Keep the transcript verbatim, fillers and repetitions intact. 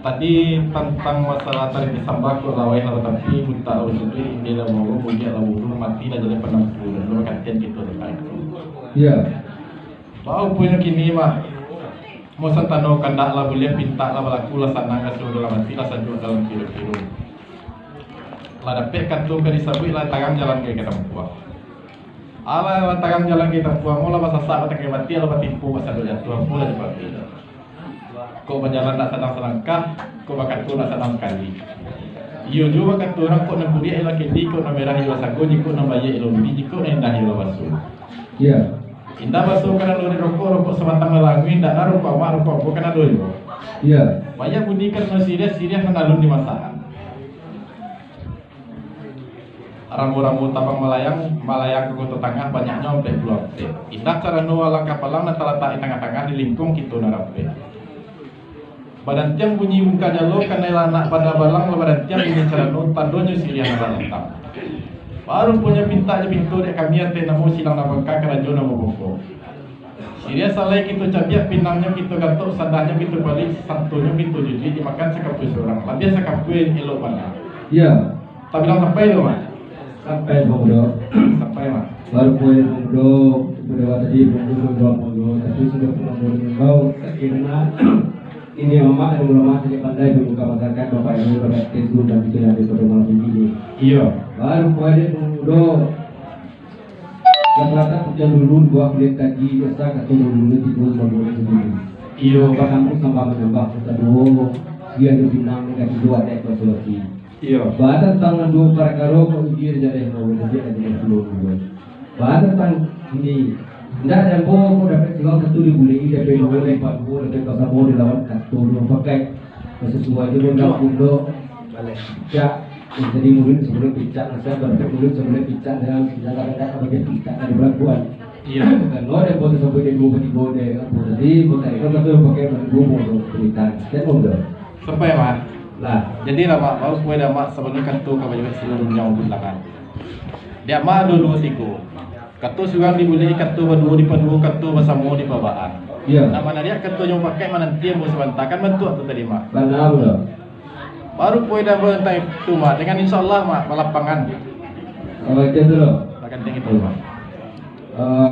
Tadi tantang masalah tari disambah, kok laweh lah batampi, butak lah basuduik, india lah baurung, buliak lah baurung, mati lah jaleh panampu, dan lah bakatian kito tantang itu. Iya. Baa ruponyo kini mah, musim tano kandak lah buliah, pintak lah balaku, lah sanang ka suruah dalam ati, lah sajuak dalam kiro-kiro. Lah dapek kato ka disabuik, lah tarang jalan ka ditampuah. Alah, lah tarang jalan ka ditampuah, amuah lah basasak, batangkai batiak, lah batimpo, basado jatuah, apo lah dipabuik. Kok bajalan ndak sadang salangkah, kok bakato ndak sadang sakali. Iyo juo bakato urang, kok nan kuliak iyo lah kedi, kok nan merah iyo lah sago, jikok nan baiak iyo lah uli, jikok nan indah iyo lah baso. Iya. Indah baso kanado di rokok, rokok sabatang lah languih, indak nan rokok amak, rokok ambo kanado iyo. Iya. Baiak budi kanado siriah, siriah nan alun dimasakan. Rambu-rambu tabang malayang, malayang ka Koto Tangah, banyaknyo ampek puluah ampek. Indak carano alang kapalang nan talatak di tangah-tangah, di lingkuang kito nan rapek. Badantiang bunyi bungka jalo, kanai lah anak pado balang, lah badantiang bunyi carano, tandonyo siriah nan lah datang. Baa ruponyo pintak jo pinto dek kami, ateh namo silang nan bangka, karajo nan babongko. Siriah salai kito cabiak, pinangnyo kito gatok, sandahnyo kito paliak, santunnyo kito jujuik, dimakan sakapua surang, labiah sakapua elok bana. Iya. Tabilang sampai tu, Mak? Sampai, Bang Udo. Sampai, Mak. Baa ruponyo, Bang Udo, Bang Udo tadi, Bang Udo, Bang Udo, tapi sudah pun Bang Udo mengimbau, karena ini amak dan ulama tidak pandai membuka masyarakat, Bapak Ibu, pada Facebook dan juga ada pada malam ini. Iya. Baa ruponyo, Bang Udo, Rata-rata pucang dulu dibawa kuliah kaji, biasa kato dulu tibo mambuek sendiri. Iyo. Batamu sambah manambah, kota duo, biar jo pinang, negah tigo, adaik basulasi. Iyo. Baa tantang nan duo parakaro, kok ijin jadi mau jadi lagi sepuluh dua. Baa tantang ini, ndak ada ambo kok dapek siwang kato dibuleki, dapek duo, dapek duo, dapek basamo dilawan kato duo pakai. Basusuai jo bunda-bunda. Cak, jadi mulut sabuliah picak, nasihat barangkek mulut sabuliah picak, dalam segala kata bagian picak dari balakuan. Iyo. Karano ado foto sampai di duo batigo dek apo tadi, foto itu kan tu pakai batigo foto cerita. Siap, Om, tu? Sampai, Mak. Lah. Jadi lah, Mak, baru suai dah, Mak, sabalun kato ka banyak sinan runjang bulangan. Di Mak ado duo tigo. Kato surang dibuleki, kato baduo dipaduo, kato basamo dipabaa. Iyo. Nak manariak kato jo mupakaik, mananti ambo sabanta, kan bantuak tu tadi, Mak. Bana, Bro. Baru poin dan tantang itu, Mak. Dengan insya Allah, Mak, balapangan. Kalau itu dulu. Bagantiang itu, Mak. Eh,